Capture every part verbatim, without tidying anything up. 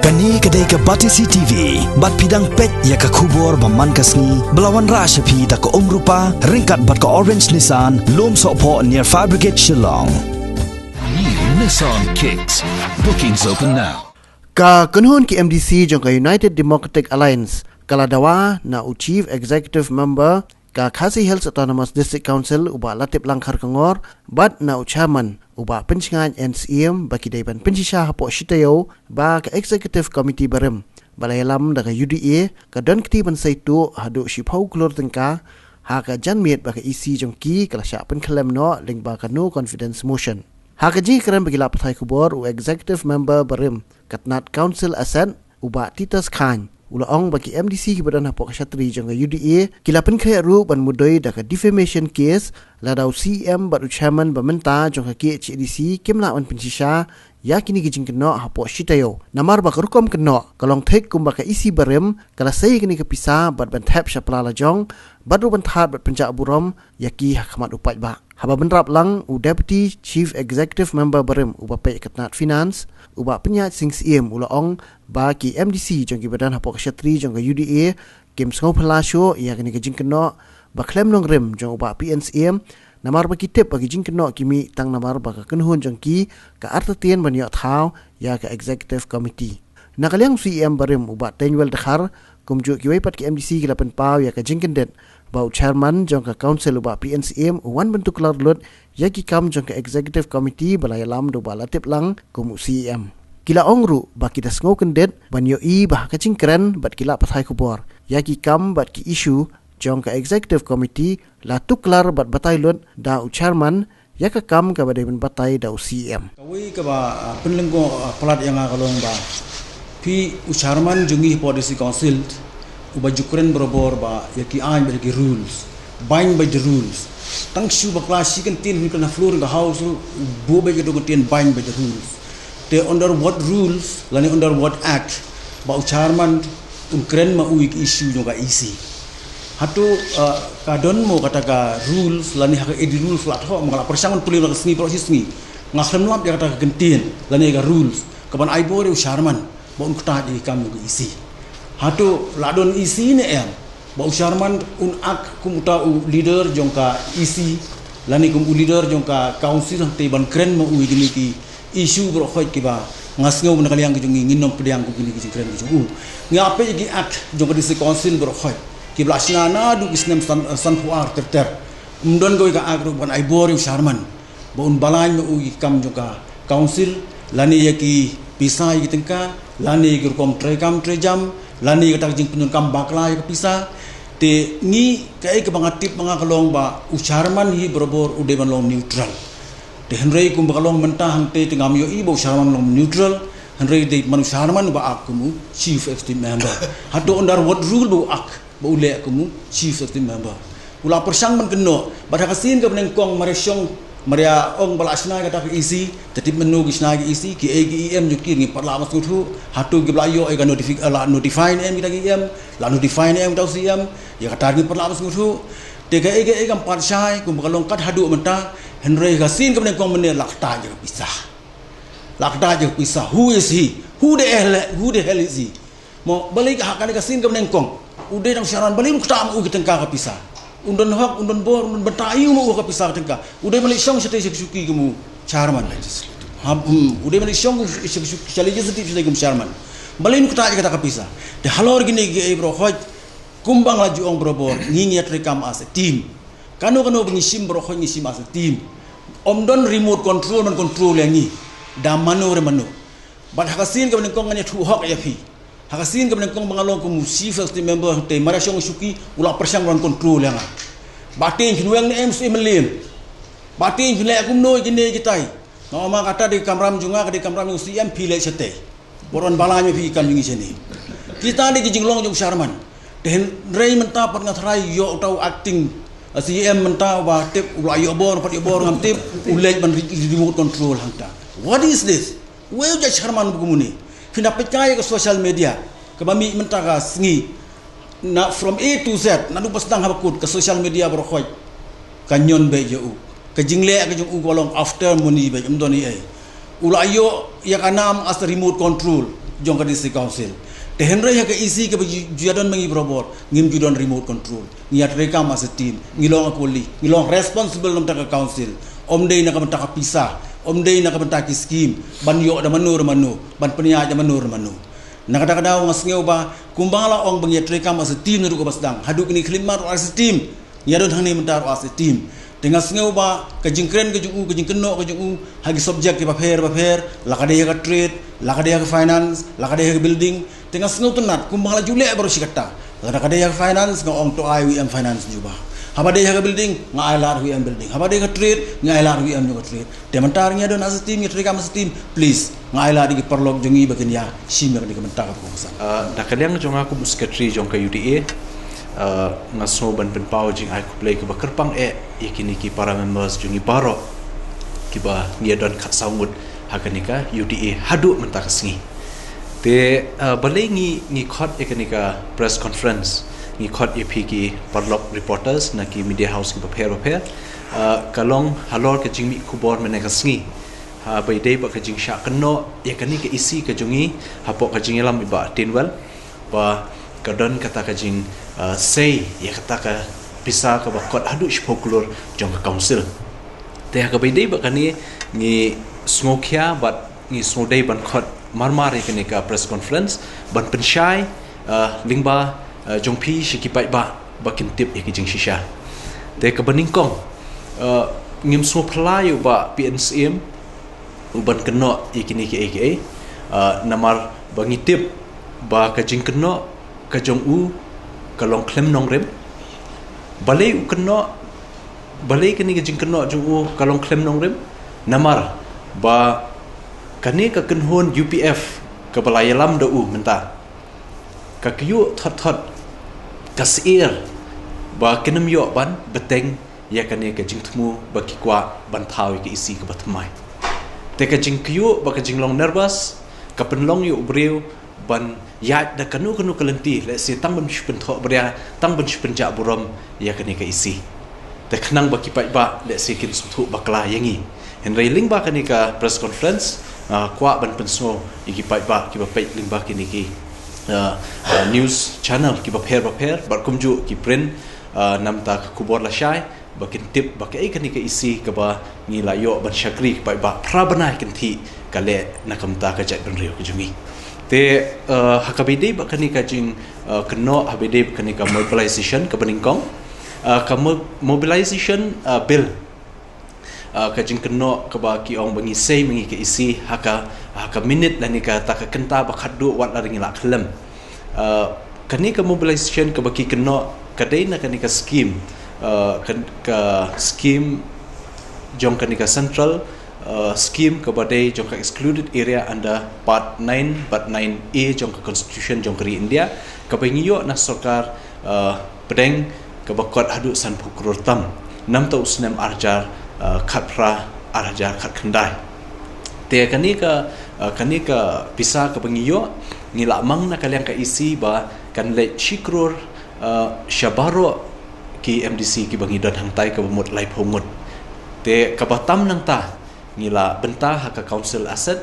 Kane ka dei ka Batesi T V, bad phi dang peit ïa ka khubor ba man ka sngi, ba la wanrah sha phi da ka Umrupa, ryngkat bad ka Orange Nissan, Lumsohphoh near Fire Brigade Shillong. New Nissan Kicks. Bookings open now. Ka kynhun ki M D C jong ka United Democratic Alliance ka la dawa na u Chief Executive Member ka Khasi Hills Autonomous District Council u Bah Latiplang Kharkongor bad na u Chairman u Bah Pynshngaiñ N Syiem ba ki dei ban pynshisha hapoh shi taïew ba ka Executive Committee barim ba la ïalam da ka U D A ka don kti ban sei tuh haduh shiphew klur tyngka ha ka janmiet ba ka E C jong ki ka la shah pynkhyllem noh lyngba ka no confidence motion. Ha ka jingkren bad ki lad pathai khubor, u Executive Member barim ka tnat Council Asset, u Bah Titus Chyne, u la ong ba ki M D C kiba don hapoh ka shatri jong ka U D A ki la pynkhreh ruh ban mudui da ka defamation case lada u C E M bad u Chairman ba mynta jong ka K H A D C kim lah ban pynshisha ïa kine ki jingkynnoh hapoh shi taïew. Namar ba ka rukom kynnoh ka long thik kumba ka E C barim ka la sei ïa kine ki pisa bad ban thep sha pla la jong bad ruh ban thad bad pynjah burom ïa ki ha khmat u paidbah. Haba bynrap lang, u Deputy Chief Executive Member barim uba peit ka tnat Finance, u Bah Pynïaid Sing Syiem, u la ong ba ki M D C jong kiba don hapoh ka shatri jong ka U D A kim sngewphylla shuh ïa kine ki jingkynnoh ba khlem nongrim jong u Bah P N Syiem, namar ba ki tip ba ki jingkynnoh ki mih tang namar ba ka kynhun jong ki ka artatien ban ïoh thaw ïa ka Executive Committee. Na ka liang u C E M barim u Bah Teiñwell Dkhar, kumjuh kiwei pat ki M D C ki la pynpaw ïa ka jingkyndit ba u Chairman jong ka Council u Bah P N Syiem u wan ban tuklar lut ïa ki kam jong ka Executive Committee ba la ïalam da u Bah Latiplang kum u C E M. Ki la ong ruh ba ki da sngewkyndit ban ïohi ba ha ka jingkren bad ki lad pathai khubor ïa ki kam bad ki issue jong ka Executive Committee la tuklar bad batai lut da u Chairman ïa ka kam kaba dei ban batai da u C E M. Kawei kaba, ah, pynlyngkot, ah, palat ïa nga ka long ba phi u Chairman jong ngi hapoh District Council uba ju kren barabor ba ïa ki aiñ bad ïa ki rules, bind by the rules. Tang shu bakla shi kyntien hynrei na floor ka House ruh u buh beit ka dei ka kyntien bind by the rules. Te under what rules lane under what act ba u Chairman un kren ma u ïa ki issue jong ka E C? Hato, ah, ka don mo kata ka rules lane ha ka A D rules la thoh, ma nga la pyrshang ban pule na ka sngi baroh shi sngi. Nga khlem lap ïa kata ka kyntien lane ka rules kaban ai bor ïa u Chairman ba un ktah ïa ki kam jong ka E C. Hato la don E C ne em ba u Chairman un act kum uta u leader jong ka E C lane kum u leader jong ka Council hangtei ban kren ma u ïa kine ki issue baroh khoit kiba nga sngew na ka liang ka jong ngi ngin ym pdiang kum kine ki jingkren ki jong u. Nga peit ïa ki act jong ka District Council baroh khoit kiba la shna naduh ki snem san, sanphew ar ter ter. Ym don kawei ka act ruh ban ai bor ïa u Chairman ba un balang ma u ïa ki kam jong ka Council lane ïa ki pisa ïa ki tyngka lane ïa ki rukom trei kam trei jam lane ïa kata ka jingpyndonkam bakla ïa ka pisa. Te ngi kaei kaba nga tip ma nga ka long ba u Chairman hi barabor u dei ban long neutral. Te hynrei kumba ka long mynta hangtei te ngam ïohi ba u Chairman long neutral, hynrei dei man u Chairman uba act kum u Chief Executive Member. Hato under what rule ba u act ba u leh kum u Chief Executive Member? U la pyrshang ban kynnoh bad ha ka sien kaba nyngkong mar ïa shong, mar ïa ong ba la shna ïa kata ka E C, te tip mynno ki shna ïa ka E C, kiei ki E M jong ki, ngi pat lah ban sngewthuh. Hato ki ba la ïoh ïa ka notifi-, la notify ne em kita ki E M, la notify ne em kita u C M, ïa kata ngi pat lah ban sngewthuh. Te kaei kaei kam pat shai kumba ka long kat haduh mynta, hynrei ha ka sien kaba nyngkong mynne la ktah ïa ka pisa. La ktah ïa ka pisa. Who is he? Who the hell, who the hell is he? Mo, balei ha kane ka sien kaba nyngkong u dei tang u Chairman, balei un ktah ma u ki tyngka ka pisa? Un don hok, un don bor, un don bynta aïu ma u ka pisa ka tyngka? U dei ban leit shong shatei sha ka shuki kum u Chairman. Ha, hmm, u dei ban leit shong sha ka shuki, sha Legislative shatei kum u Chairman. Balei un ktah ïa kata ka pisa? Te halor kine kiei baroh khoit, kumba nga la ju ong barabor, ngi ngi ïatrei kam as a team. Kano kano ba ngi shim baroh khoit ngi shim as a team. Ym don remote control ban control ïa ngi da mano re mano. Bad ha ka sien kaba nyngkong ngan ïathuh hok ïa phi. Ha ka sien kaba nyngkong ba nga long kum u Chief Executive Member, te mar ïa shong shuki u la pyrshang ban control ïa nga. Ba te phin weng ne em, shu em lem. Ba te phin leh kumno ïa kine kitai. Nga ong ma kata dei ka kamram jong nga, ka dei ka kamram jong u C M, phi leit shatei. Bor ban balang ma phi ki kam jong ngi shane. Kita dei ki jinglong jong u Chairman. Te hynrei mynta pat nga tharai ïoh uta u acting, a, C M mynta uba tip, u la ïoh bor, pat ïoh bor ngam tip, u leit ban re-, remote control hangta. What is this? Wei u jait Chairman ba kumne. Phin da peit kai ïa ka social media kaba mih mynta ka sngi. Na from A to Z, naduh ba sdang haba kut, ka social media baroh khoit ka ñion beit ïa u. Ka jingleh ka jong u ka long after money beit, ym don ei ei. U la ïoh ïa ka nam as a remote control. jong ka District Council. Te hynrei ha ka E C kaba ju ïadon ma ngi barabor, ngim ju don remote control. Ngi ïatreikam as a team, ngi long equally, ngi long responsible namar ka council. Ym dei na ka bynta ka pisa, ym dei na ka bynta ki scheme, ban ïoh da mano da mano, ban pynïaid da mano da mano. Na kata ka daw nga sngew ba kumba nga la ong ba ngi ïatreikam as a team naduh kaba sdang haduh kine ki khyllipmat ruh as a team. Ngi ïadon hangne mynta ruh as a team. Te nga sngew ba ka jingkren ka jong u, ka jingkynnoh ka jong u ha ki subject kiba pher ba pher, la ka dei ha ka trade, la ka dei ha ka finance, la ka dei ha ka building. Te nga sngew tynnat kumba nga la ju leh baroh shi katta. Lada ka dei ha ka finance nga ong to ai u E M finance jubab. Haba dei ha ka building nga ai lad u E M building. Haba dei ha ka trade nga ai lad u E M jong ka trade. Te mynta ngi ïadon as a team, ngi ïatreikam as a team, please, nga ai lad ïa ki paralok jong ngi ba kin ïashim ïa kane ka bynta kaba kongsan. Ah, da ka liang jong nga kum u secretary jong ka U D A, ah, nga sngew ban pynpaw jingai khublei kaba kyrpang eh ïa kine ki para members jong ngi baroh kiba ngi ïadon khatsaw ngut ha kane ka U D A haduh mynta ka sngi. Te, ah, balei ngi, ngi khot ïa kane ka press conference, ngi khot ïa phi ki paralok reporters na ki media house kiba pher ba pher, ah, ka long halor ka jingmih khubor mynne ka sngi. Haba ïadei bad ka jingshah kynnoh ïa kane ka E C ka jong ngi hapoh ka jingïalam i Bah Tynwell, ba ka don kata ka jing, ah, sei ïa kata ka pisa kaba kot haduh shiphew klur jong ka council. Te ha kaba ïadei bad kane ngi sngewkhia bad ngi sngewdei ban khot marmar ïa kane ka press conference ban pynshai, ah, lyngba, ah, jong phi sha ki paidbah ba kin tip ïa ki jingshisha. Te kaba nyngkong, ah, ngim sngewphylla ïa u Bah P N Syiem u ban kynnoh ïa kine kiei kiei, ah, namar ba ngi tip ba ka jingkynnoh ka jong u ka long khlem nongrim. Balei u kynnoh, balei kane ka jingkynnoh jong u ka long khlem nongrim? Namar ba kane ka kynhun U P F kaba la ïalam da u mynta ka kyiuh thot thot, ka syier ba kin ym ïoh ban bteng ïa kane ka jingthmu ba ki kwah ban thaw ïa ka E C kaba thymmai. Te ka jingkyiuh bad ka jinglong nervous ka pynlong ïa u briew ban ïaid da kano kano ka lynti, lehse tang ban shu pynthoh bria, tang ban shu pynjah burom ïa kane ka E C. Te khnang ba ki paidbah lehse kin sngewthuh bakla ïa ngi. Hynrei lyngba kane ka press conference, ah, kwah ban pynsngew ïa ki paidbah kiba peit lyngba kine ki, ah, ah, news channel kiba pher ba pher bad kumjuh ki print, ah, namar ka khubor lashai ba kin tip ba kaei kane ka E C kaba ngi la ïoh ban shakri ki paidbah phra bnai kynthih ka leh na ka bynta ka jaitbynriew ka jong ngi. Te, ah, ha kaba ïadei bad kane ka jing, ah, kynnoh, ha kaba ïadei bad kane ka mobilization kaba nyngkong, ah, ka mo-, mobilization, ah, bill, ah, ka jingkynnoh kaba ki ong ba ngi sei ma ngi ka E C ha ka, ha ka minit lane kata ka kynta ba khatduh wat la ngi la khlem. Ah, kane ka mobilization kaba ki kynnoh ka dei na kane ka scheme, ah, ka, ka scheme jong kane ka central, ah, scheme kaba dei jong ka excluded area under part nine bad nine A jong ka constitution jong ka ri India, kaba ngi ïoh na sorkar, ah, pdeng kaba kot haduh sanphew klur tam namar u snem arhajar, ah, khatphra, arhajar khatkhyndai. Te kane ka, ah, kane ka pisa kaba ngi ïoh ngi la mang na ka liang ka E C ba kan leit shi klur, ah, sha baroh ki M D C kiba ngi don hangtai kaba mut laiphew ngut. Te kaba tam nangta ngi la bynta ha ka council asset,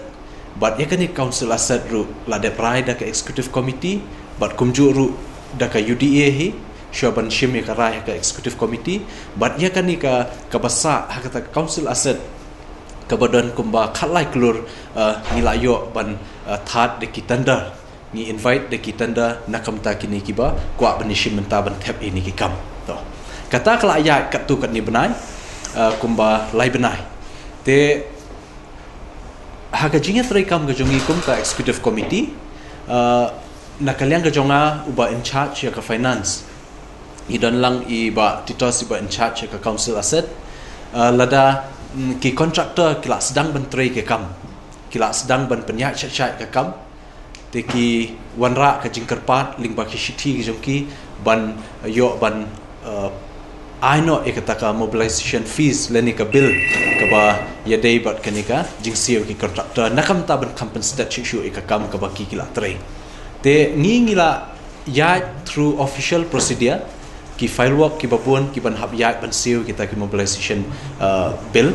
bad ïa kane council asset ruh la dep rai da ka executive committee bad kumjuh ruh da ka U D A hi, shuwa ban shim ïa ka rai ha ka executive committee, bad ïa kane ka, kaba sah ha kata ka council asset kaba don kumba khatlai klur, ah, ngi la ïoh ban, ah, thad da ki tender. Ngi invite da ki tender na ka bynta kine kiba kwah ban ïashim bynta ban thep ïa kine ki kam. To. Kata ka la ïaid katto katne bnai, ah, kumba lai bnai. Te ha ka jingïatreikam ka jong ngi kum ka executive committee, ah, na ka liang ka jong nga uba in charge ïa ka finance, i don lang i Bah Titos iba in charge ïa ka council asset. Ah, lada, mm, ki contractor ki la sdang ban trei ka kam, ki la sdang ban pynïaid shait shait ka kam, te ki wanrah ka jingkyrpad lyngba ki shithi ki jong ki ban ïoh ban, eh, ai noh ïa kata ka mobilization fees lane ka bill kaba ïadei bad kane ka jingsiew ki contractor na ka bynta ban compensate shuh shuh ïa ka kam kaba ki, ki la trei. Te ngi, ngi la ïaid through official procedure ki file work kiba bun kiban hap ïaid ban siew kita ki mobilization, eh, bill.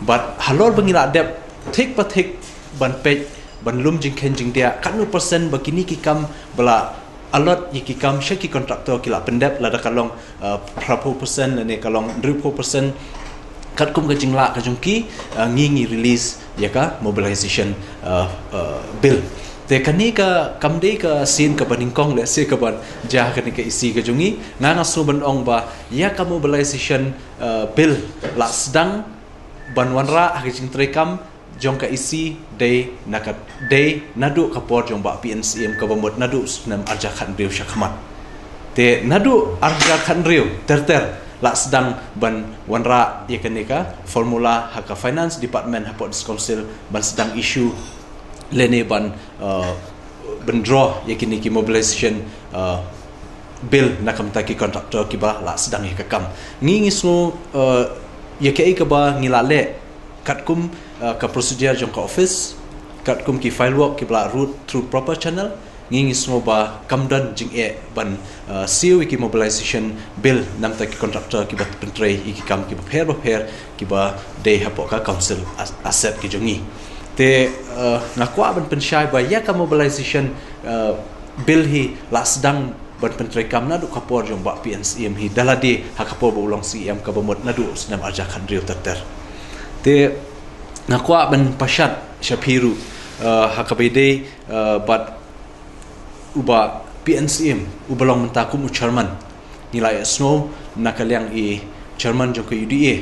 Bad halor ba ngi la dep thik pa thik ban peit ban lum jingkheiñ jingdiah, katno percent ba kine ki kam ba la allot ïa ki kam sha ki contractor ki la pyndep, lada ka long uh, phra phew percent lane ka long hynriew phew percent, katkum ka jinglah ka jong ki, uh, ngi ngi release ïa ka mobilization uh, uh, bill. Te kane ka kam dei ka sien kaba nyngkong lehse kaban jia ha kane ka E C ka jong ngi. Nga nga sngew ban ong ba ïa ka mobilization uh, bill la sdang ban wanrah ha ka jingtrei kam jong ka E C dei na ka dei naduh ka por jong Bah P N C M kaba mut naduh snem arja khat hynriew sha khmat. Te naduh arja khat hynriew ter ter la sdang ban wanrah ïa kane ka formula ha ka finance department hapoh District Council ban sdang issue lane ban uh, ban draw ïa kine ki mobilization uh, bill na ka bynta ki contractor kiba la sdang ïa ka kam. Ngi ngi sngew uh, ïa kaei kaba ngi la leh katkum uh, ka procedure jong ka office, katkum ki file work kiba la route through proper channel, ngi ngi sngew ba kam don jingeh ban uh, siew ïa ki mobilization bill na ka bynta ki contractor kiba pyntrei ïa ki kam kiba pher ba pher kiba dei hapoh ka council as- asset ki jong ngi. Te uh, nga kwah ban pynshai ba ïa ka mobilization uh, bill hi la sdang ban pyntrei kam naduh ka por jong Bah P N C M hi da lade ha ka por ba u long C M kaba mut naduh snem arja khat hynriew ter ter. Te nga kwah ban pashat sha phi ruh uh, ha kaba ïadei uh, bad u Bah P N C M uba long mynta kum u chairman. Ngi la ïohsngew na ka liang i chairman jong ka U D A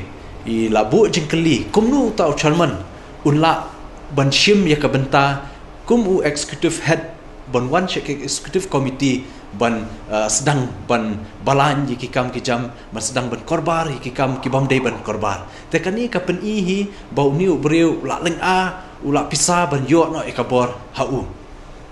i la buh jingkylli kumno uta u chairman un lah ban shim ïa ka bynta kum u executive head ban wan sha ka executive committee ban uh, sdang ban balang ïa ki kam ki jam, ban sdang ban korbar ïa ki kam ki bym dei ban korbar. Te kane ka pyni hi ba une u briew u la lynga, u la pisa ban ïoh noh ïa ka bor ha u.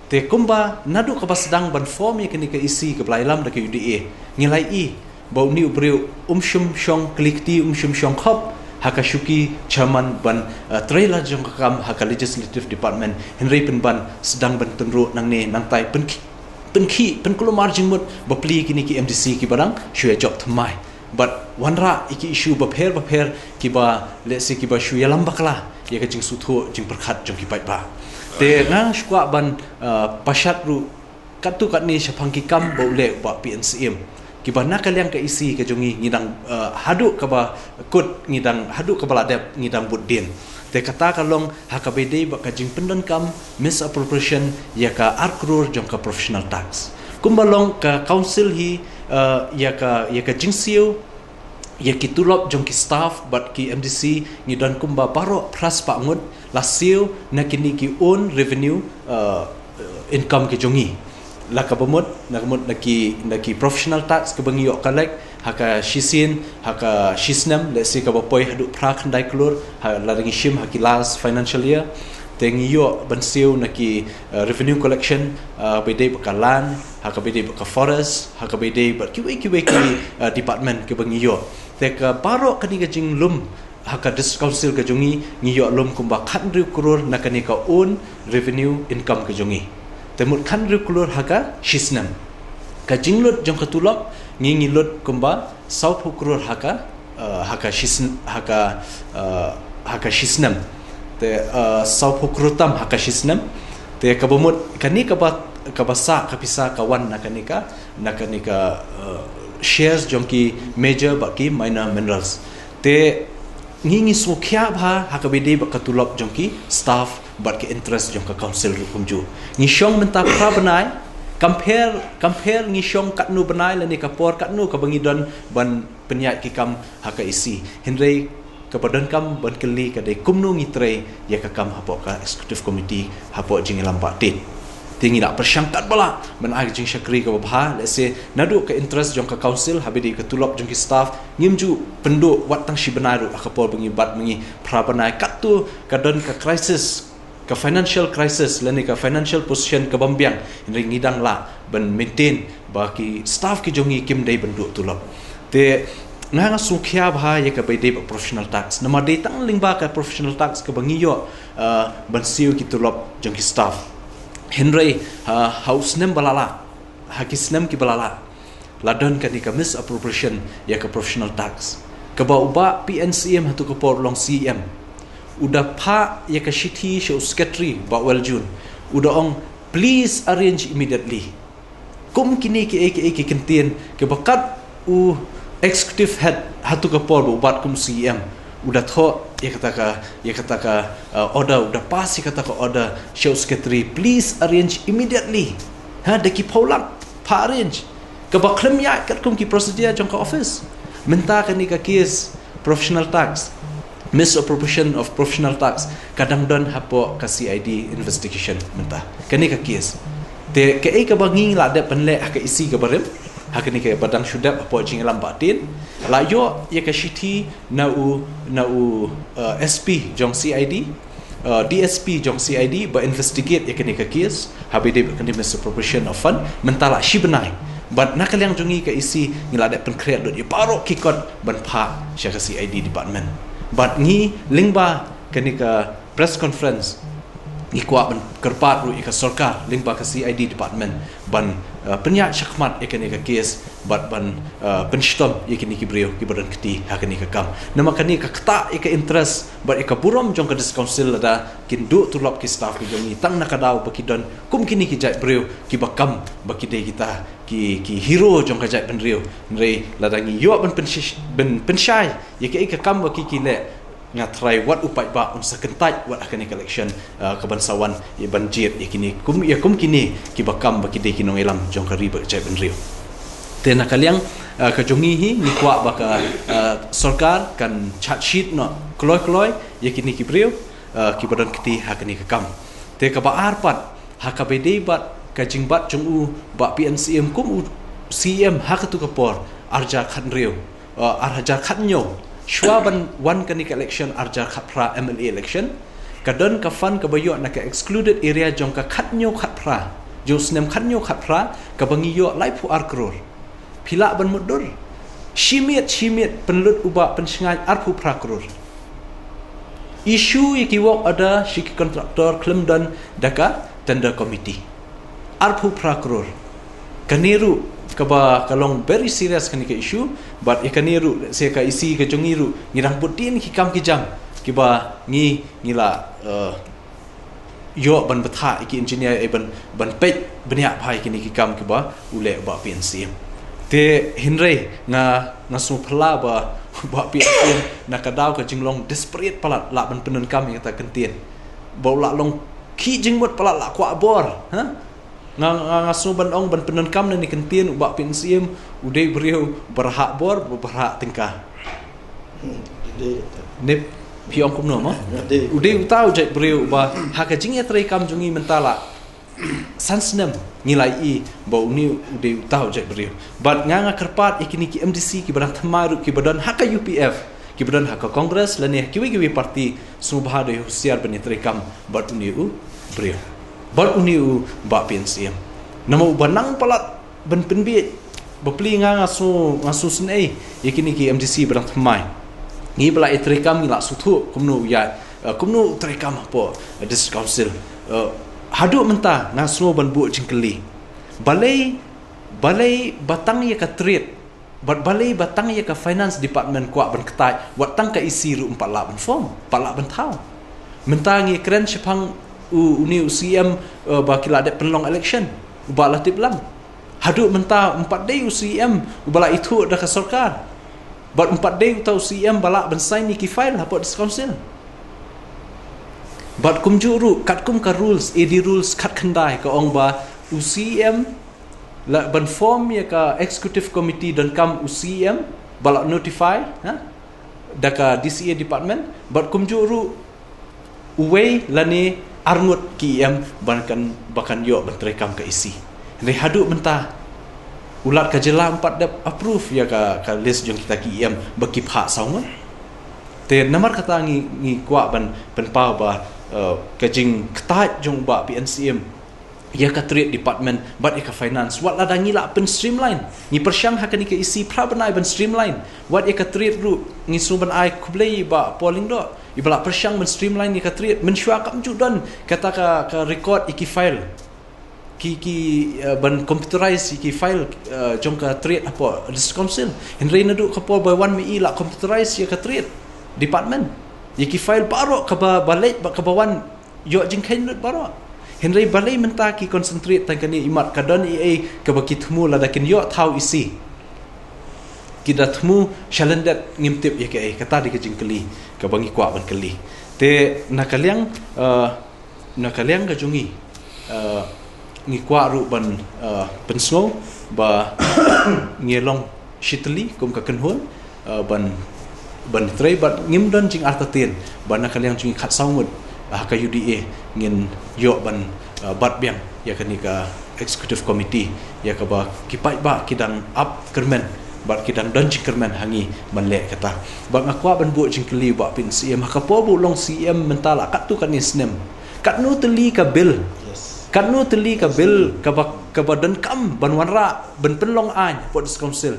Te kumba naduh kaba sdang ban form ïa kane ka E C kaba la ïalam da ka U D A, ngi la ïohi ba une u briew um shym shong kylli kti, um shym shong khop ha ka shuki chairman ban uh, trei la jong ka kam ha ka legislative department, hynrei pynban sdang ban tynruh nangne nangtai, pynkhih pynkhih pynkulmar jingmut bapli ïa kine ki M D C kiba dang shu ïa jop thymmai bad wanrah ïa ki issue bapher bapher kiba lehse kiba shu ïalam bakla ïa ka jingsngewthuh jingpyrkhat jong ki paidbah. Te nga shu kwah ban uh, pashat ruh katto katne shaphang ki kam ba u leh u Bah P N C M, kiba na ka liang ka E C ka jong ngi ngi dang uh, haduh kaba kut ngi dang, haduh kaba la dep ngi dang bud dien. Te kata ka long ha kaba ïadei bad ka jingpyndonkam misappropriation ïa ka ar klur jong ka professional tax. Kumba long ka council hi uh, ïa ka ïa ka jingsiew ïa ki tulop jong ki staff bad ki M D C ngi don kumba baroh phra spah ngut la siew na kine ki own revenue uh, income ki jong ngi. La kaba mut, na ka mut na ki na ki professional tax kaba ngi ïoh collect ha ka shisien, ha ka shisnem, lehse kaba poi haduh phra khyndai klur ha, lada ngi shim ha ki last financial year. Te ngi ïoh ban siew na ki uh, revenue collection uh, ba ïadei bad ka land, ha kaba ïadei bad ka forest, ha kaba ïadei bad kiwei kiwei ki uh, department kiba ngi ïoh. Te ka baroh kane ka jinglum ha ka District Council ka jong ngi ngi ïoh lum kumba khathynriew klur na kane ka own revenue income ka jong ngi. Te mut khathynriew klur ha ka shisnem. Ka jinglut jong ka tulop ngi ngi lut kumba sawphew klur ha ka uh, ha ka shisn ha ka uh, ha ka shisnem. Te uh, sawphew klur tam ha ka shisnem. Te kaba mut kane kaba kaba sah ka pisa ka wan na kane ka na kane ka uh, shares jong ki major bad ki minor minerals. Te ngi ngi sngewkhia bha ha kaba ïadei bad ka tulop jong ki staff bad ka interest jong ka council ruh kumjuh. Ngi shong mynta phra bnai, compare compare ngi shong katno bnai lane ka por katno kaba ngi don ban pynïaid ki kam ha ka E C. Hynrei kaba donkam ban kylli ka dei kumno ngi trei ïa ka kam hapoh ka executive committee hapoh jingïalam bah tied. Te ngi la pyrshang katba lah ban ai ka jingshakri kaba bha, lehse naduh ka interest jong ka council, ha kaba ïadei ka tulop jong ki staff, ngim ju pynduh wat tang shi bnai ruh ha ka por ba ngi bat ma ngi phra bnai. Katto ka don ka crisis, ka financial crisis lane ka financial position ka bym biang, hynrei ngi dang lah ban maintain ba ki staff ki jong ngi kim dei ban duh tulop. Te nga nga sngewkhia bha ïa kaba ïadei bad professional tax. Namar dei tang lyngba ka professional tax kaba ngi ïoh uh, ban siew ki tulop jong ki staff. Hynrei uh, ha u snem ba la lah, ha ki snem kiba la lah, la don kane ka misappropriation ïa ka professional tax, kaba u bah P N C M hato ka por u long C M, U da phah ïa ka shithi sha u secretary, Bah Waljun. U da ong, "Please arrange immediately." Kum kine kiei kiei ki kyntien kiba kat u executive head ha tu ka por ba u bat kum C E M, u da thoh ïa kata ka, ïa kata ka, uh, order, u da pass ïa kata ka order sha u secretary, "Please arrange immediately." Ha, da ki phew lak, phah arrange. Kaba khlem ïaid katkum ki procedure jong ka office. Mynta kane ka case professional tax, misappropriation of professional tax, ka dang don hapoh ka C I D investigation mynta. Kane ka case. Te kaei kaba ngi la dep ban leh ha ka E C kaba rim, ha kane kaba dang shu dep hapoh jingïalam Bah Tien, la ïoh ïa ka shithi na u, na u, uh, S P jong C I D, uh, D S P jong C I D ba investigate ïa kane ka case, haba ïadei bad kane misappropriation of fund, mynta la shi bnai. Bad na ka liang jong ngi ka E C, ngi la dep pynkhreh lut ïa baroh ki kot ban phah sha ka C I D department. Bad ngi lyngba kane ka press conference, ngi kwah ban kyrpad ruh ïa ka sorkar lyngba ka C I D department ban, uh, pynïaid shakhmat ïa kane ka case bad ban, uh, pynshitom ïa kine ki briew kiba don kti ha kane ka kam. Namar kane ka ktah ïa ka interest bad ïa ka burom jong ka District Council lada kin duh tulop ki staff ki jong ngi tang na ka daw ba ki don kum kine ki jait briew kiba kam ba ki dei kita ki, ki hero jong ka jaitbynriew. Hynrei lada ngi ïoh ban pynshi-, ban pynshai ïa kaei ka kam ba ki, ki leh, nga tharai wat u paidbah un sa kyntait wat ha kane ka election, uh, kaban sa wan, ïa ban jied ïa kine kum, ïa kum kine kiba kam ba ki dei ki nongïalam jong ka ri bad ka jaitbynriew. Te na ka liang, uh, ka jong ngi hi, ngi kwah ba ka, uh, sorkar kan charge sheet noh kloi kloi ïa kine ki briew, uh, kiba don kti ha kane ka kam. Te kaba ar pat, ha kaba ïadei bad ka jingbat jong u Bah P N C M kum u C M ha katu ka por, ar hajar khathynriew, uh, ar hajar khathynñiew, shuwa ban wan kane ka election ar hajar khatphra M L A election, ka don ka fund kaba ïoh na ka excluded area jong ka khathynñiew khatphra, jong u snem khathynñiew khatphra, kaba ngi ïoh laiphew ar klur. Phi lah ban mutdur. Shi miet, shi miet, pynlut u Bah Pynshngaiñ arphew phra klur. Issue ïa ki work order sha ki contractor khlem don da ka tender committee. Arphew phra klur. Kane ruh kaba ka long very serious kane ka issue, bad ïa kane ruh, se ka E C ka jong ngi ruh, ngi dang bud dien ki kam ki jam kiba ngi, ngi la, uh, ïoh ban bthah ïa ki engineer, eh, ban, ban peit bniah bha ïa kine ki kam kiba u leh u Bah P N C M. Te hynrei nga, nga sngewphylla ba u Bah P N C M na ka daw ka jinglong desperate palat lah ban pyndonkam ïa kata ka kyntien. Ba u lah long khih jingmut palat lah kwah bor, ha? Nga, nga, nga sngew ban ong ban pyndonkam na kane ka kyntien, u Bah P N C M u dei u briew ba rhah bor, ba rhah tyngka. Hmm, u dei. Ne phi ong kumno mo? U dei. U dei uta u jait briew ba ha ka jingïatreikam jong ngi mynta la san snem ngi la ïohi ba une u dei uta u jait briew. Bad nga, nga kyrpad ïa kine ki M D C kiba dang thymmai ruh, kiba don ha ka U P F, kiba don ha ka Congress lane ha kiwei kiwei party, sngewbha da husiar ban ïatreikam bad une u briew, bad une u Bah P N C M. Namar uba nang palat ban pynbiej. Bapli nga, nga sngew, nga sngewsynei ïa kine ki M D C ba dang thymmai. Ngi ba la ïatreikam ngi la sngewthuh kumno u ïaid, eh, kumno u treikam hapoh, eh, District Council. Eh, haduh mynta nga sngew ban buh jingkylli. Balei, balei ba tang ïa ka trade, bad balei ba tang ïa ka finance department kwah ban ktait, wat tang ka E C ruh ym pat lah ban form, ym pat lah ban thaw. Mynta ngi kren shaphang u, une u C M, eh, ba ki la dep pynlong election, u Bah Latiplang. Haduh mynta ym pat dei u C M uba la ithuh da ka sorkar. Bad ym pat dei uta u C M ba lah ban sign ïa ki file hapoh District Council. Bad kumjuh ruh katkum ka rules, A D rules khatkhyndai ka ong ba u C M lah ban form ïa ka executive committee donkam u C M ba la notify, ha? Da ka D C A department, bad kumjuh ruh uwei lane arngut ki E M ba kan, ba kan ïoh ban treikam ka E C. Hynrei haduh mynta u Lat ka jylla ym pat dep approve ïa ka, ka list jong kita ki E M ba ki phah saw ngut. Te namar kata ngi, ngi kwah ban pynpaw ba, eh, ka jingktait jong u Bah P N C M ïa ka trade department bad ïa ka finance, wat lada ngi lah pyn streamline. Ngi pyrshang ha kane ka E C phra bnai ban streamline. Wat ïa ka trade ruh ngi sngew ban ai khublei ïa Bah Paul Lyngdoh, iba lah pyrshang ban streamline ïa ka trade. Mynshuwa kam ju don kata ka, ka record ïa ki file, ki, ki, eh, ban computerize ïa ki file, eh, jong ka trade hapoh District Council. Hynrei naduh ka por ba wan ma-i lah computerize ïa ka trade department. Ïa ki file baroh kaba ba leit bad kaba wan ïoh jingkheiñ lut baroh. Hynrei balei mynta ki concentrate tang kane, imat ka don ei ei kaba ki thmu lada kin ïoh thaw E C. Ki da thmu shalyndet, ngim tip ïa kaei, kata dei ka jingkylli kaba ngi kwah ban kylli. Te na ka liang, eh, na ka liang ka jong ngi, eh, ngi kwah ruh ban, eh, pynsngew ba ngi long shitylli kum ka kynhun, eh, ban, ban trei bad ngim don jingartatien ba na ka liang jong ngi khatsaw ngut, eh, ha ka U D A ngin ïoh ban, eh, bat biang ïa kane ka executive committee, ïa kaba ki paidbah ki dang ap kyrmen bad ki dang don jingkyrmen ha ngi ban leh kata. Bad nga kwah ban buh jingkylli u Bah P N C M, ha ka por ba u long C M mynta la katto katne snem, katno tylli ka bill, katno tylli ka bill kaba, kaba donkam ban wanrah, ban pynlong aiñ hapoh District Council,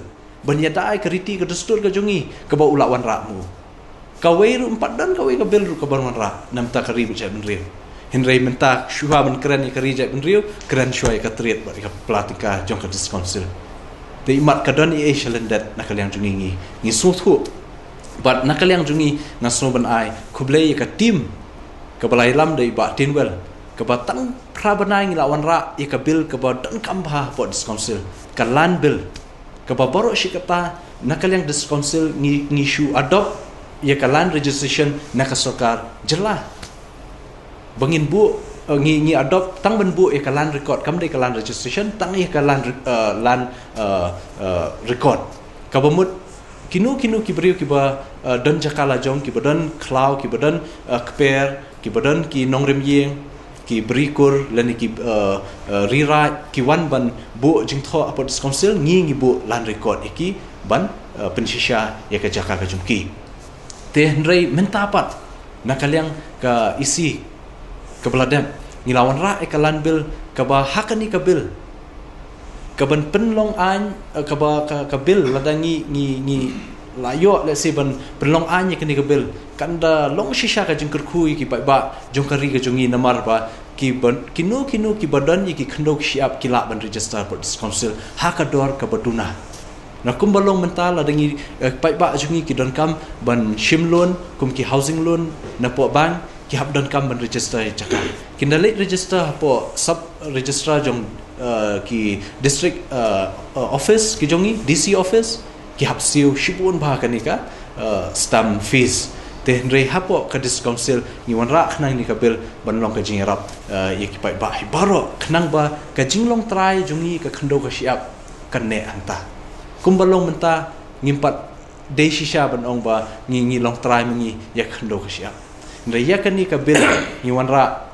ban ïada ïa ka riti ka dustur ka jong ngi, kaba u la wanrah mo. Kawei ruh, ym pat don kawei ka bill ruh kaban wanrah na ka bynta ka ri bad jaitbynriew. Hynrei mynta shuwa ban kren ïa ka ri jaitbynriew, kren shuwa ïa ka trade bad ïa ka pla tyngka jong ka District Council. Te imat ka don ei ei shalyndet na ka liang jong ngi, ngi, ngi sngewthuh. Bad na ka liang jong ngi nga sngew ban ai khublei ïa ka team kaba la ïalam da i Bah Tinwell, kaba tang phra bnai ngi la wanrah ïa ka bill kaba donkam bha hapoh District Council, ka land bill, kaba baroh shi katta na ka liang District Council ngi, ngi shu adopt ïa ka land registration na ka sorkar jylla. Ba ngin buh, eh, ngi, ngi adopt tang ban buh ïa ka land record, kam dei ka land registration, tang ïa ka land re-, eh, land, eh, eh, record. Kaba mut kino kino ki briew kiba, eh, don jaka la jong, kiba don khlaw, kiba don, eh, kper, kiba don ki nongrim ïing, ki bri kur lane ki, eh, eh, ri raid, ki wan ban buh jingthoh hapoh District Council, ngi, ngi buh land record ïa ki ban, eh, pynshisha ïa ka jaka ka jong ki. Te hynrei mynta pat na ka liang ka E C kaba la dep, ngi la wanrah ïa ka land bill, kaba ha kane ka bill, kaban pynlong aiñ, eh, kaba ka, ka bill, lada ngi, ngi, ngi la ïoh, let's say, ban pynlong aiñ ïa kane ka bill, kan da long shisha ka jingkyrkhu ïa ki paidbah jong ka ri ka jong ngi, namar ba kiban, kino kino kiba don ïa ki khyndew ki shyiap ki lah ban register hapoh District Council ha ka dor kaba duna. Na kumba long mynta, lada ngi, eh, paidbah jong ngi ki donkam ban shim loan, kum ki housing loan napoh bank, ki hap donkam ban register ïa jaka. Kin da leit register hapoh sub registrar jong, eh, ki district, eh, eh, office ki jong ngi, D C office, ki hap siew shibun bha kane ka, eh, stamp fees. Te hynrei hapoh ka District Council ngi wanrah khnang ïa kane ka bill ban long ka jingïarap, eh, ïa ki paidbah hi baroh, khnang ba ka jinglong trai jong ngi, ka khyndew ka shyiap, kan neh hangta. Kumba long mynta, ngim pat dei shisha ban ong ba ngi, ngi long trai ma ngi ïa ka khyndew ka shyiap. Hynrei ïa kane ka bill ngi wanrah,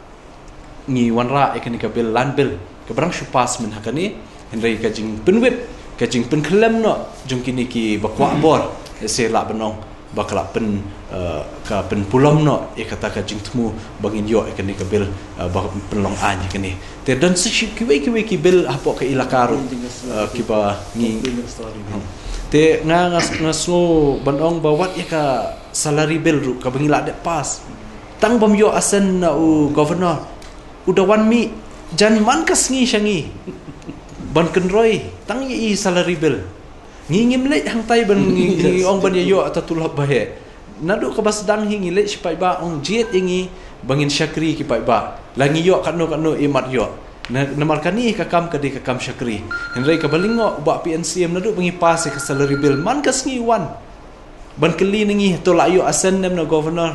ngi wanrah ïa kane ka bill, land bill, kaba dang shu pass mynta ha kane, hynrei ka jingpynwit, ka jingpynkhyllem noh jong kine kiba kwah bor, eh, sa lah ban ong ba ka la pyn, eh, ka pynpulom noh ïa kata ka jingthmu ba ngin ïoh ïa kane ka bill, eh, ba pynlong aiñ ïa kane. Te don sa shi kiwei kiwei ki bill hapoh ka ilaka ruh, eh, kiba ngi. Hmm. Te nga, nga, nga sngew ban ong ba wat ïa ka salary bill ruh kaba ngi la dep pass, tang bym ïoh assent na u governor, u da wan mih jan man ka sngi sha ngi ban kynroi tang ïa i salary bill. Ngi ngim leit hangtai ban ngi, ngi ong ban ïa ïoh ata tulop ba heh. Naduh kaba sdang hi ngi leit sha paidbah, ong jied ïa ngi ba ngin shakri ki paidbah. La ngi ïoh katno katno, imat ïoh. Na, namar kane ka kam ka dei ka kam shakri. Hynrei kaba lyngngoh u Bah P N C M, naduh ba ngi pass ïa ka salary bill, man ka sngi wan ban kylli na ngi, to la ïoh assent ne em na governor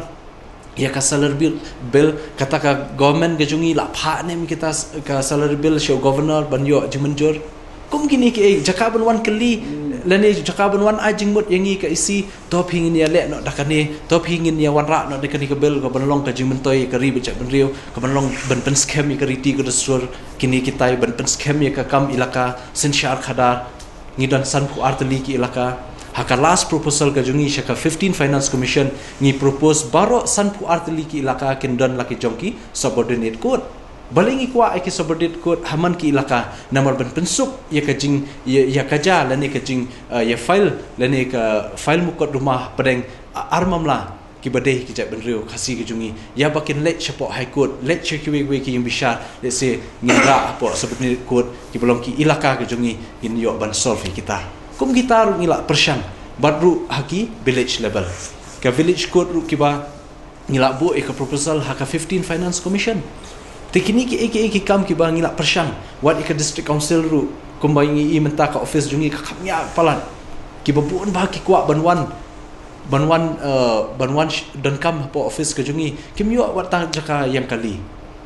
ïa ka salary bill, bill, kata ka government ka jong ngi la phah ne em kita s-, ka salary bill sha u governor ban ïoh jingmynjur. Kum kine kiei, jaka ban wan kylli, hmm, lane jaka ban wan ai jingmut ïa ngi ka E C, to phi ngin ïa leh noh da kane, to phi ngin ïa wanrah noh da kane ka bill, kaban long ka jingmyntoi ïa ka ri bad jaitbynriew, kaban long ban pynskhem ïa ka riti ka dustur, kine kitai, ban pynskhem ïa ka kam ilaka, synshar khadar. Ngi don sanphew ar tylli ki ilaka. Ha ka last proposal ka jong ngi sha ka fifteen Finance Commission, ngi propose baroh sanphew ar tylli ki ilaka kin don la ki jong ki subordinate court. Balei ngi kwah ïa ki subordinate court ha man ki ilaka? Namar ban pynsuk ïa ka jing, ïa, ïa ka ja lane ka jing, eh, ïa file lane ka file mukotduma hapdeng, a-, ar mamla kiba dei ki jaitbynriew Khasi ki jong ngi, ïa ba kin leit shapoh High Court, leit sha kiwei kiwei ki ïingbishar, leit sha ngin rah hapoh subordinate court, kiba long ki ilaka ki jong ngi, ngin ïoh ban solve ïa kita. Kum kita ruh ngi la pyrshang, bad ruh ha ki village level. Ka village court ruh kiba ngi la buh ïa ka proposal ha ka fifteen Finance Commission. Te kine ki, ki, ki kam kiba ngi la pyrshang, wat ïa ka District Council ruh, kumba ngi i mynta ka office jong ngi ka kham ïa palat. Kiba bun ba ki kwah ban wan, ban wan, uh, ban wan sh- donkam hapoh office ka jong ngi. Kim ïoh wat tang jaka ïeng kali.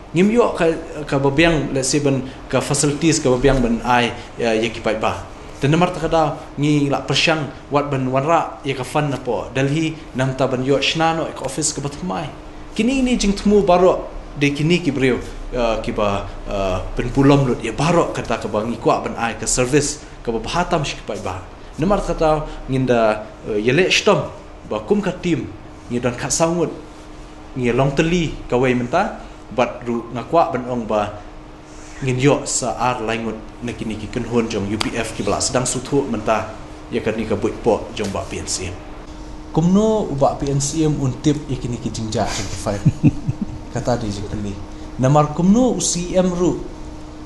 Ngim ïoh ka, kaba biang, let's say, ban ka facilities kaba biang ban ai ïa, ïa ki paidbah. Te namar kata ka daw ngi la pyrshang wat ban wanrah ïa ka fund napoh Delhi, namar ban ïoh shna noh ïa ka office kaba thymmai. Kine, kine jingthmu baroh de kine ki briew, uh, kiba, uh, pynbulom lut ïa baroh kata kaba ngi kwah ban ai ka service kaba bha tam sha ki paidbah. Namar kata ngin da, uh, ïaleh shitom ba kum ka team ngi don khatsaw ngut, ngi long tylli kawei mynta, bad ruh nga kwah ban ong ba ngin ïoh sa ar lai ngut na kine ki kynhun jong U P F kiba la sdang sngewthuh mynta ïa kane ka buit poh jong Bah P N C M. Kumno u Bah P N C M un tip ïa kine ki jingjia jong ki file? Kata dei jingkylli. Namar kumno u C M ruh,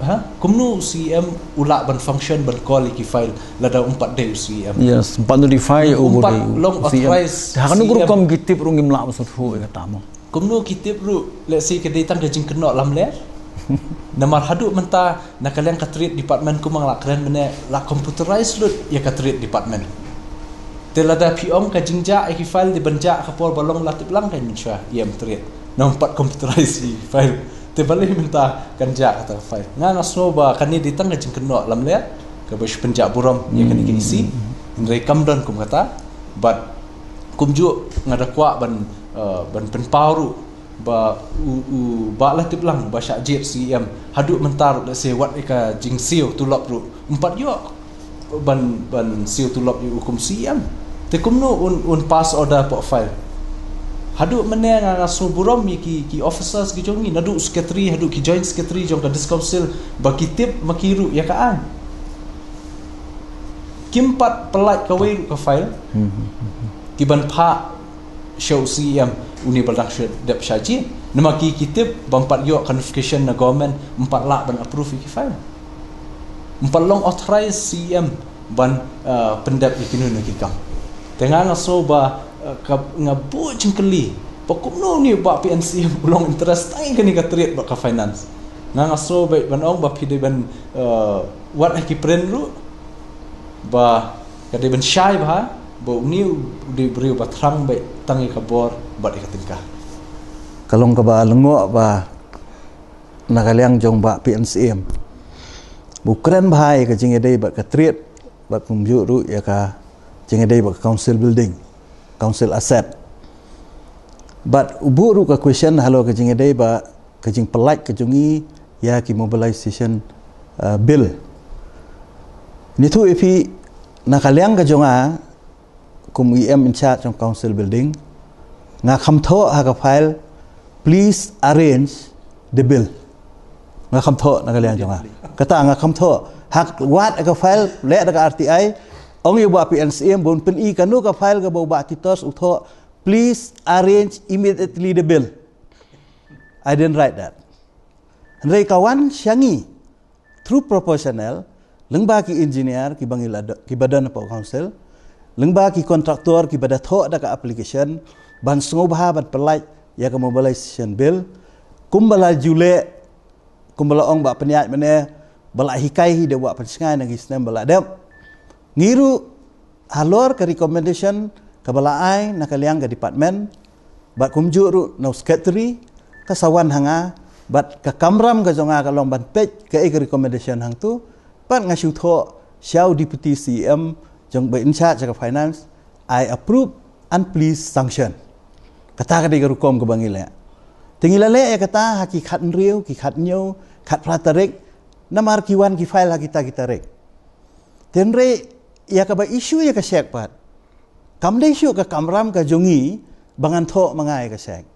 ha? Kumno u C M u lah ban function ban call ïa ki file lada um pat dei u C M? Yes, um pat notify, um pat long authorized. Ha kano ka rukom ki tip ruh ngim lah ban sngewthuh ïa kata mo. Kumno ki tip ruh, let's say, ka dei tang ka jingkynnoh lamler. Namar haduh mynta na ka liang ka Trade Department kumba nga la kren mynne la computerize lut ïa ka Trade Department. Te lada phi ong ka jingjia ïa ki file dei ban jia ka por ba long la tip lang, kan mynshuwa ïa em Trade. Namar pat computerize ïa ki file. Te balei mynta kan jia kata ka file? Nga, nga sngew ba kane dei tang ka jingkynnoh lamler kaba shu pynjah burom ïa kane ka issue. Hynrei kam don kum kata. Bad kumjuh nga da kwah ban, uh, ban pynpaw ruh ba u, u Bah Latiplang ba shah jied C M haduh mynta ruh, let's say, wat ïa ka jingsiew tulop ruh um pat ïoh ban, ban siew tulop ïa u kum C M. Te kumno un, un pass order hapoh file? Haduh mynne nga, nga sngew burom ïa ki, ki officers ki jong ngi, naduh secretary haduh ki joint secretary jong ka District Council, ba ki tip ma ki ruh ïa ka aiñ. Kim pat pyllait kawei ruh ka file ki ban phah sha u C M, une ba la dang shu dep shah jied. Namar ki, ki tip ba ym pat ïoh ka notification na government, ym pat lah ban approve ïa ki file. Ym pat long authorized C M ban, uh, pyndep ïa kino kino ki kam. Te nga, nga sngew ba, uh, ka, nga buh jingkylli ba kumno une u Bah P N C M u long interest tang ïa kane ka trade bad ka finance. Nga, nga sngew ba ban ong ba phi dei ban, uh, wad ha ki print ruh, ba ka dei ban shai bha ba une u dei u briew ba thrang beit tang ïa ka bor bad ïa ka tyngka. Ka long kaba lyngngoh ba na ka liang jong Bah P N C M ba u kren bha ïa ka jingïadei bad ka trade, bad kumjuh ruh ïa ka jingïadei bad ka council building, council asset. Bad u buh ruh ka question halor ka jingïadei bad ka jingpyllait ka jong ngi ïa ki mobilization, uh, bill. Ngi ïathuh ïa phi, na ka liang ka jong nga kum E M in charge jong council building, nga kham thoh ha ka file, "Please arrange the bill." Nga kham thoh na ka liang jong nga. Kata nga kham thoh. Ha ka, wad ka file, leh da ka R T I, ong ïa u Bah P N C M ba un pyni kano ka file kaba u Bah Titos u thoh, "Please arrange immediately the bill." I didn't write that. Hynrei ka wan sha ngi through proportional, lyngba ki engineer kiba ngi la do-, kiba don hapoh council, lyngba ki contractor kiba da thoh da ka application ban sngewbha ban pyllait ïa ka mobilization bill, kumba la ju leh, kumba la ong Bah Pynïaid mynne, ba la hikai hi da u Bah Pynshngaiñ na ki snem ba la dep. Ngi ruh halor ka recommendation kaba la ai na ka liang ka department, bad kumjuh ruh na u secretary, ka sa wan ha nga, bad ka kamram ka jong nga ka long ban peit kaei ka recommendation hangto, bad nga shu thoh sha u Deputy C M jong ba in charge ka finance, "I approve and please sanction." Kata ka dei ka rukom kaba ngi leh. Te ngi la leh ïa kata ha ki khathynriew, ki khathynñiew, khatphra tarik, namar ki wan ki file ha kita ki tarik. Te hynrei ïa kaba issue ïa ka cheque pat, kam dei shuh ka kamram ka jong ngi ba ngan thoh ma nga ïa ka cheque.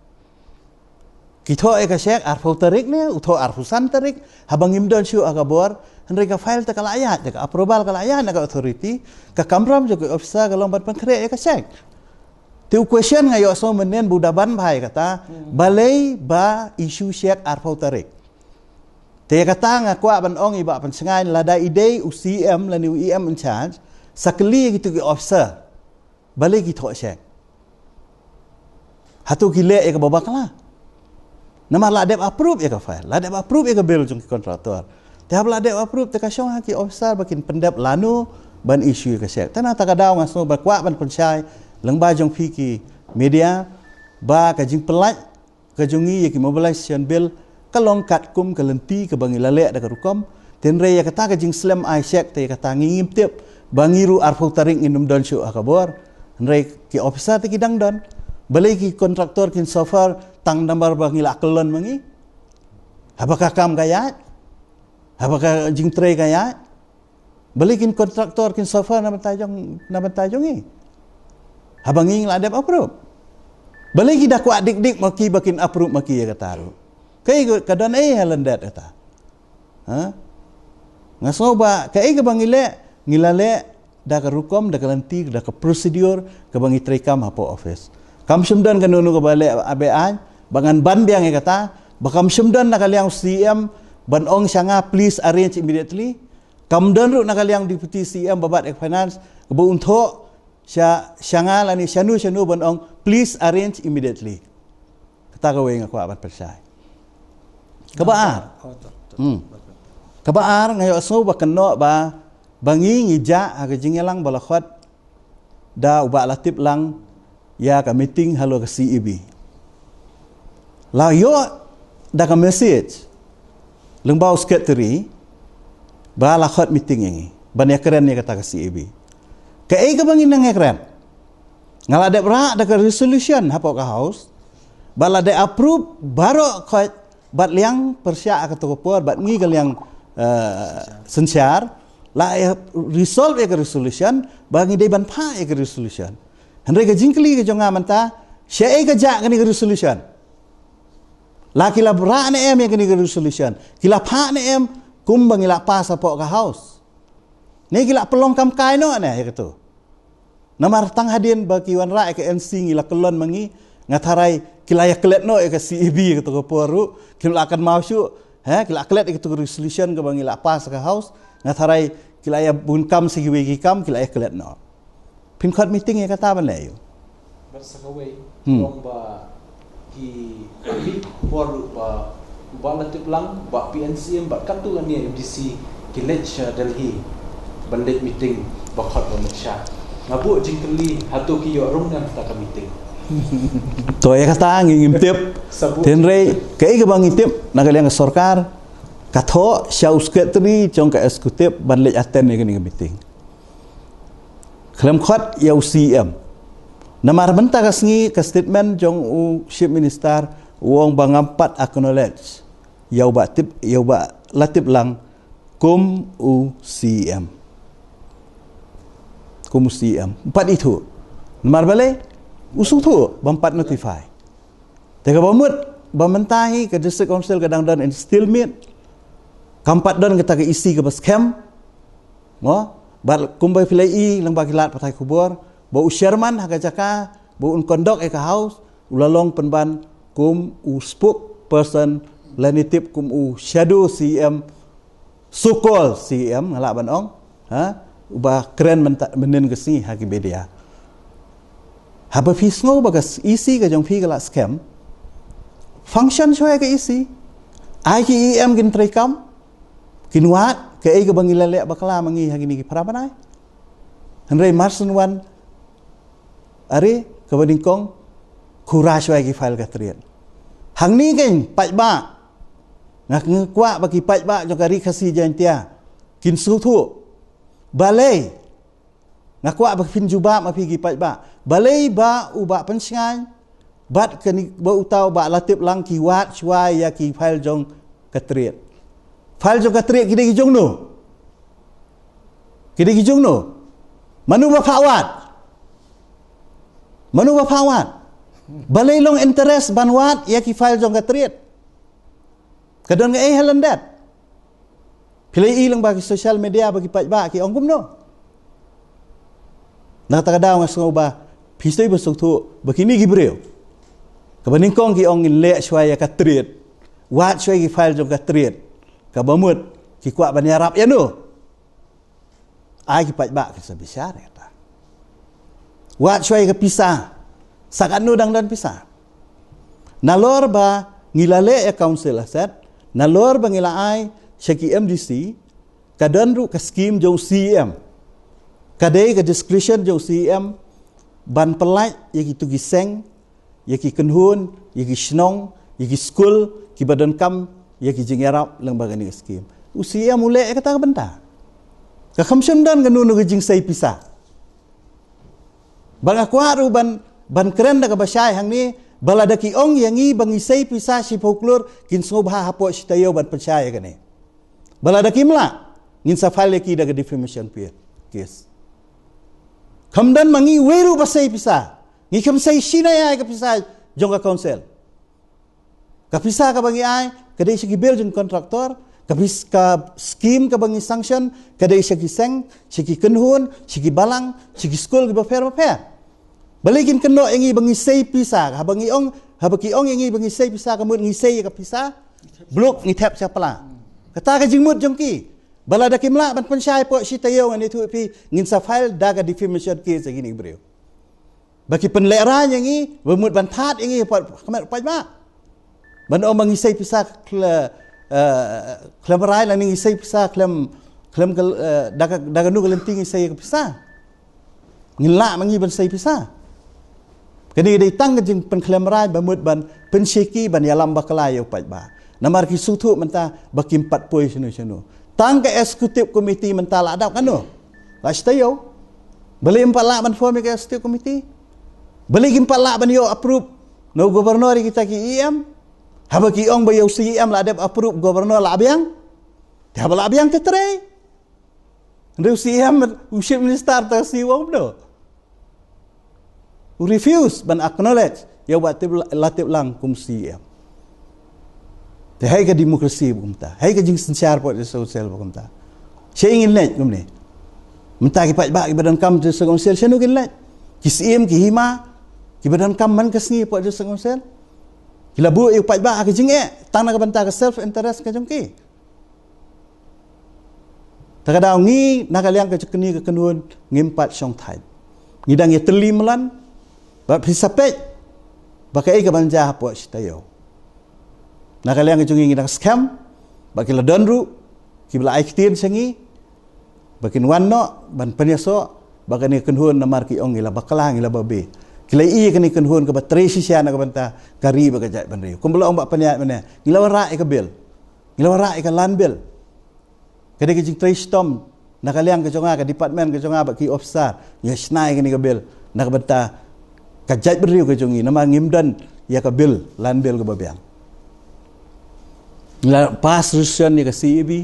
Ki thoh ïa ka cheque arphew tarik ne, u thoh arphew san tarik, haba ngim don shuh ha ka bor, hynrei ka file te ka la ïaid, te ka approval ka la ïaid na ka authority, ka kamram jong ki officer ka long ban pynkhreh ïa ka cheque. Te u question nga ïohsngew mynnin ba u da ban bha ïa kata, balei ba issue cheque arphew tarik? Te ïa kata nga kwah ban ong ïa i Bah Pynshngaiñ, lada i dei u C M lane u E M in charge, sa kylli ïa kito ki officer, balei ki thoh cheque? Hato ki leh ïa kaba bakla? Namar la dep approve ïa ka file, la dep approve ïa ka bill jong ki contractor. Te haba la dep approve te ka shong ha ki officer ba kin pyndep lano ban issue ïa ka cheque. Te na kata ka daw nga sngew ba kwah ban pynshai lyngba jong phi ki media ba ka jingpyllait ka jong ngi ïa ki mobilization bill ka long katkum ka lynti kaba ngi la leh da ka rukom. Te hynrei ïa kata ka jingslem ai cheque te ïa kata ngi ngim tip ba ngi ruh arphew tarik ngin ym don shuh ha ka bor. Hynrei ki officer te ki dang don. Balei ki contractor kin suffer tang namar ba ngi la kyllon ma ngi? Haba ka kam ka ïaid, haba ka jingtrei ka ïaid, balei kin contractor kin suffer na bynta jong, na bynta jong ngi? Haba ngi la dep approve, balei ki da kwah dik dik ma ki ba kin approve ma ki ïa kata ruh? Kaei ka don ei ha lyndet kata? Ha? Nga sngew ba kaei kaba ngi leh, ngi la leh da ka rukom, da ka lynti, da ka procedure kaba ngi treikam hapoh office. Kam shym don kano kano kaba leh abe aiñ ba ngan ban biang ïa kata, ba kam shym don na ka liang C M ban ong sha nga please arrange immediately. Kam don ruh na ka liang Deputy C M ba bat ïa ka finance kaba un thoh sha, sha nga lane shano shano ban ong please arrange immediately. Kata kawei nga kwah ban pynshai. Kaba ar. Hmm. Kaba ar nga ïohsngew ba kynnoh ba, ba ngi ngi jah ha ka jingïalang ba la khot da u Bah Latiplang ïa ka meeting halor ka C A B. La ïoh da ka message lyngba u secretary ba la khot meeting ïa ngi ban ïakren ïa kata ka C A B. Kaei kaba ngi nang ïakren? Nga la dep rah da ka resolution hapoh ka house ba la dep approve baroh khoit bad liang pyrshah ha kato ka por bad ngi ka liang, eh, synshar la, eh, resolve ïa ka resolution ba ngi dei ban phah ïa ka resolution. Hynrei ka jingkylli ka jong nga mynta, shaei ka jah kane ka resolution? La ki la rah ne em ïa kane ka resolution? Ki la phah ne em kumba ngi la pass hapoh ka house? Ne ki la pynlong kam kai noh ne ïa kato? Namar tang hadien ba ki wanrah ïa ka N C ngi la kyllon ma ngi, nga tharai ki la ïa klet noh ïa ka C A B ïa kato ka por ruh, kim la kynmaw shuh, he, ki la klet ïa kato ka resolution kaba ngi la pass ha ka house, nga tharai ki la ïa bun kam sha kiwei ki kam, ki la ïa klet noh. Phin khot meeting ïa kata ban leh aïu? Bad sa kawei, hmm, long ba ki, ki por ruh ba, ba Latiplang, ba P N C M, ba katto katne M D C ki leit sha Delhi ban leit meeting ba khot ba mynsha. Nga buh jingkylli, hato ki ïoh rung ne em ha kata ka meeting? To ïa kata ngi ngim tip. Sa buh. Hynrei kaei kaba ngi tip na ka liang ka sorkar, ka thoh sha u secretary jong ka executive ban leit attend ïa kane ka meeting. Khlem khot ïa u C M. Namar mynta ka sngi ka statement jong u Chief Minister u ong ba ngam pat acknowledge ïa u Bah Tip, ïa u Bah Latiplang kum u C M. Kum u C M. Ym pat ithuh. Namar balei? U sngewthuh bym pat notify. Te kaba mut ba mynta hi ka District Council ka dang don in stalemate. Kam pat don kata ka E C kaba skhem. Mo, bad kumba phi la ïohi lyngba ki lad pathai khubor ba u chairman ha ka jaka ba un conduct ïa ka house u la long pynban kum u spokesperson lane tip kum u shadow C M, so called C M nga lah ban ong, ha, uba kren mynta, mynnin ka sngi ha ki media. Haba phi sngew ba ka E C ka jong phi ka la skhem, function shwa ïa ka E C. Ai ki E M kin treikam, kin wad kaei kaba ngi la leh bakla ma ngi ha kine ki para bnai. Hynrei mar shen wan, are kaba nyngkong, khura shwa ïa ki file ka triad. Hangne kein paidbah, nga kwah ba ki paidbah jong ka Ri Khasi Jaiñtia kin sngewthuh. Balei? Nga kwah ba phin jubab ma phi ki paidbah. Balei ba u Bah Pynshngaiñ bad kane ba uta u Bah Latiplang ki wad shwa ïa ki file jong ka triad? File jong ka triad ki dei ki jongno? Ki dei ki jongno? Mano ba phah wad? Mano ba phah wad? Balei long interest ban wad ïa ki file jong ka triad? Ka don kaei ha lyndet? Phi la ïohi lyngba ki social media ba ki paidbah ki ong kumno? Na kata ka daw nga sngew ba phi sdei ban sngewthuh ba kine ki briew, kaba nyngkong ki ong ngin leh shwa ïa ka triad, wad shwa ïa ki file jong ka triad. Kaba mut ki kwah ban ïarap ïano? Ai ki paidbah kin sa bishar ïa kata. Wad shwa ïa ka pisa. Sa katno dang don pisa? Nalor ba ngi la leh ïa council asset, nalor ba ngi la ai sha ki M D C, ka don ruh ka scheme jong C E M. Ka dei ka discretion jong C E M ban pyllait ïa kitu ki seng, ïa ki kynhun, ïa ki shnong, ïa ki skul, kiba donkam ïa ki jingïarap lyngba kane ka scheme. U C E M u leh ïa kata ka bynta. Ka kham shym don kano kano ka jingsei pisa. Ba nga kwah ruh ban, ban kren da kaba shai hangne, ba lada ki ong ïa ngi ba ngi sei pisa shiphew klur, kin sngewbha hapoh shi taïew ban pynshai ïa kane. Ba lada kim lah, ngin sa file ïa ki da ka defamation case. Kham don ma ngi wei ruh ba sei pisa. Ngi kham sei shi naïa ïa ka pisa jong ka council. Ka pisa kaba ngi ai ka dei sha ki bill jong kontraktor, ka pis-, ka scheme kaba ngi sanction ka dei sha ki seng, sha ki kynhun, sha ki balang, sha ki skul kiba pher ba pher. Balei kin kynnoh ïa ngi ba ngi sei pisa, haba ngi ong, haba ki ong ïa ngi ba ngi sei pisa, ka mut ngi sei ïa ka pisa bluk, ngi thep sha pla. Kata ka jingmut jong ki. Ba lada kim lah ban pynshai hapoh shi taïew, ngan ïathuh ïa phi, ngin sa file da ka defamation case ïa kine ki briew. Ba ki pynlehrain ïa ngi, ba mut ban thad ïa ngi pat, khmat pat ba. Ban ong ba ngi sei pisa khle-, eh, khlem rai lane ngi sei pisa khlem, khlem ka, eh, da ka, da kano ka lynti ngi sei ka pisa. Ngin lah ma ngi ban sei pisa. Kane dei tang ka jingpynkhlem rai ba mut ban pynshake, ban ïalam bakla ïa u paidbah. Namar ki sngewthuh mynta ba kim pat poi shano shano. Tang ka executive committee mynta la dap kano. La shi taïew. Balei ym pat lah ban form ïa ka executive committee? Balei kim pat lah ban ïoh approve na u governor ïa kita ki E M? Haba ki ong ba ïa u C E M la dep approve, governor la biang. Te haba la biang te trei. Hynrei u C E M, u chief minister ta si wa u do. U refuse ban acknowledge ïa u ba tip la, la tip lang kum C E M. Te hei ka democracy ba kumta, hei ka jingsynshar hapoh District Council ba kumta. Shei ngin leit kumne. Mynta ki paidbah kiba donkam District Council shano kin leit? Ki syiem, ki hima, kiba donkam man ka sngi hapoh District Council. Ki la buh ïa u paidbah ha ka jingeh tang na ka bynta ka self interest ka jong ki. Ta ka daw ngi na ka liang ka jong kane ka kynhun ngim pat shong thait. Ngi dang ïatylli mlan, bad phi sa peit ba kaei kaban jia hapoh shi taïew. Na ka liang ka jong ngi ngi dang skhem ba ki la don ruh kiba la ai ktien sha ngi ba kin wan noh ban pynïasoh ba kane ka kynhun, namar ki ong ngi la bakla, ngi la babe. Ki la ïohi ïa kane ka kynhun kaba trei shisha na ka bynta ka ri bad ka jaitbynriew. Kumba la ong Bah Pynïaid mynne, ngi la wanrah ïa ka bill. Ngi la wanrah ïa ka land bill. Ka dei ka jingtrei shitom na ka liang ka jong nga, ka department ka jong nga bad ki officer. Ngi la shna ïa kane ka bill na ka bynta ka jaitbynriew ka jong ngi, namar ngim don ïa ka bill, land bill kaba biang. Ngi la pass resolution ïa ka C A B.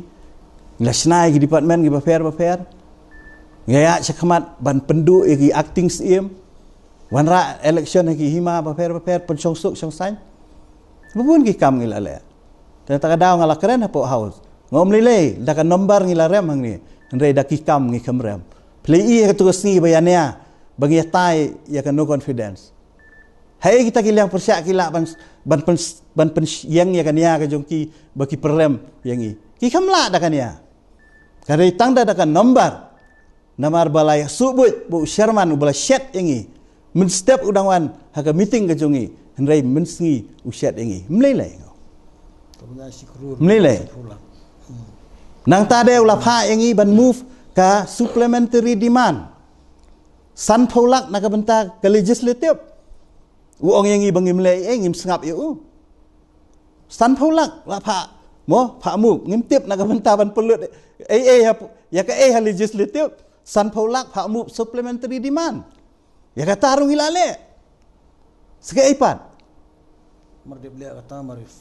Ngi la shna ïa ki department kiba pher ba pher. Ngi la ïaid shakhmat ban pynduh ïa ki acting syiem. Wanrah election ha ki hima bapher bapher, pynshong suk shong saiñ. Ba bun ki kam ngi la leh. Te ta ka daw nga la kren hapoh House, nga ym lei lei da ka number ngi la rem hangne, hynrei da ki kam ngi kham rem. Phi la ïohi ha katu ka sngi ba ïania ba ngi ïatai ïa ka no confidence. Haei kita ki liang pyrshah ki lah ban, ban pyn, ban pynïeng ïa ka nia ka jong ki ba ki pyrem ïa ngi? Ki kham lah da ka nia. Ka dei tang da, da ka number. Namar ba la ïa shu buit ba u chairman uba la shet ïa ngi mynstep u dang wan ha ka meeting ka jong ngi, hynrei mynsngi u shet ïa ngi. Ym lei lei. Ym lei lei. Nangta de u la phah ïa ngi ban move ka supplementary demand sanphew lak na ka bynta ka legislative. U ong ïa ngi ba ngim leh ei, ngim sngap ïa u. Sanphew lak la phah, mo, phah move, ngim tip na ka bynta ban pynlut ei ei ha, ïa kaei ha legislative. Sanphew lak phah move supplementary demand. Ïa kata ruh ngi la leh. Sa kaei pat? Mar dep leh kata mar if.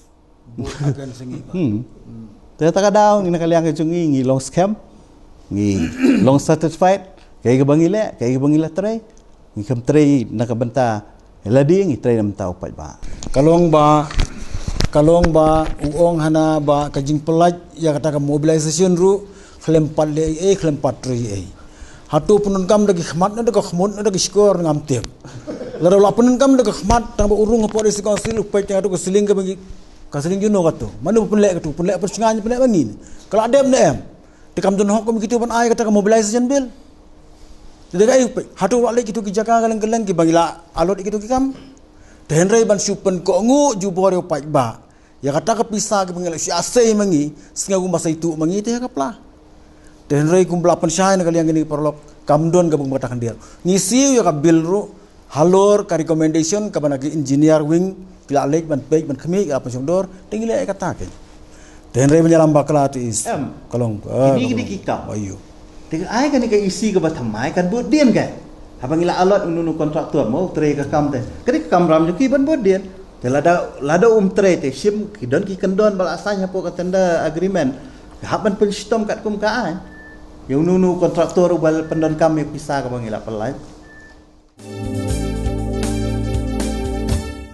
Vote against ngi ba. Hmm. Te ta ka daw ngi na ka liang ka jong ngi ngi long skhem, ngi long satisfied. Kaei kaba ngi leh, kaei kaba ngi la trei, ngi kham trei na ka bynta lade, ngi trei na ka bynta u paidbah. Ka long ba, ka long ba u ong hana ba ka jingpyllait ïa kata ka mobilization ruh khlem pat leh ei ei, khlem pat trei ei. Hato pyndonkam da ki khmat ne da ka khmut ne da ki shkor ngam tip. Lada u la pyndonkam da ka khmat tang ba u rung hapoh District Council u peit tang hato ka ceiling kaba ngi, ka ceiling jong no kato. Mano ba pynleh kato, pynleh pynshngaiñ, pynleh ba ngin. Ka la dep ne em? Te kam don hok kum kito ban ai kata ka mobilization bill. Te da kaei u peit, hato u la leh kito ki jaka kylleng kylleng kiba ngi la allot ïa kito ki kam. Te hynrei ban shu pynkohnguh jubor ïa u paidbah, ïa kata ka pisa kaba ngi la shu ïa sei ma ngi, sngewbha ba sa ïa tuh ma ngi te ïa ka pla. Te hynrei kumba la pynshai na ka liang kine ki paralok, kam don kaba kum kata khyndiat. Ngi siew ïa ka bill ruh halor ka recommendation kaba na ki engineer wing ki la leit ban peit ban khmih, ki la pynshong dor, te ngi leh ïa kata kein. Te hynrei ban ïalam bakla te is. Em. Ka long. Kine ki dei ki kam. Ayu. Te ai kane ka E C kaba thymmai kan bud dien ka. Haba ngi la allot uno uno kontraktor mo u trei ka kam te. Ka dei ka kamram jong ki ban bud dien. Te lada, lada um trei te shim ki don ki kyndon ba la sign hapoh ka tender agreement. Hap ban pynshitom katkum ka aiñ. Ïa uno uno kontraktor uba la pyndonkam ïa pisa kaba ngi la pynlait.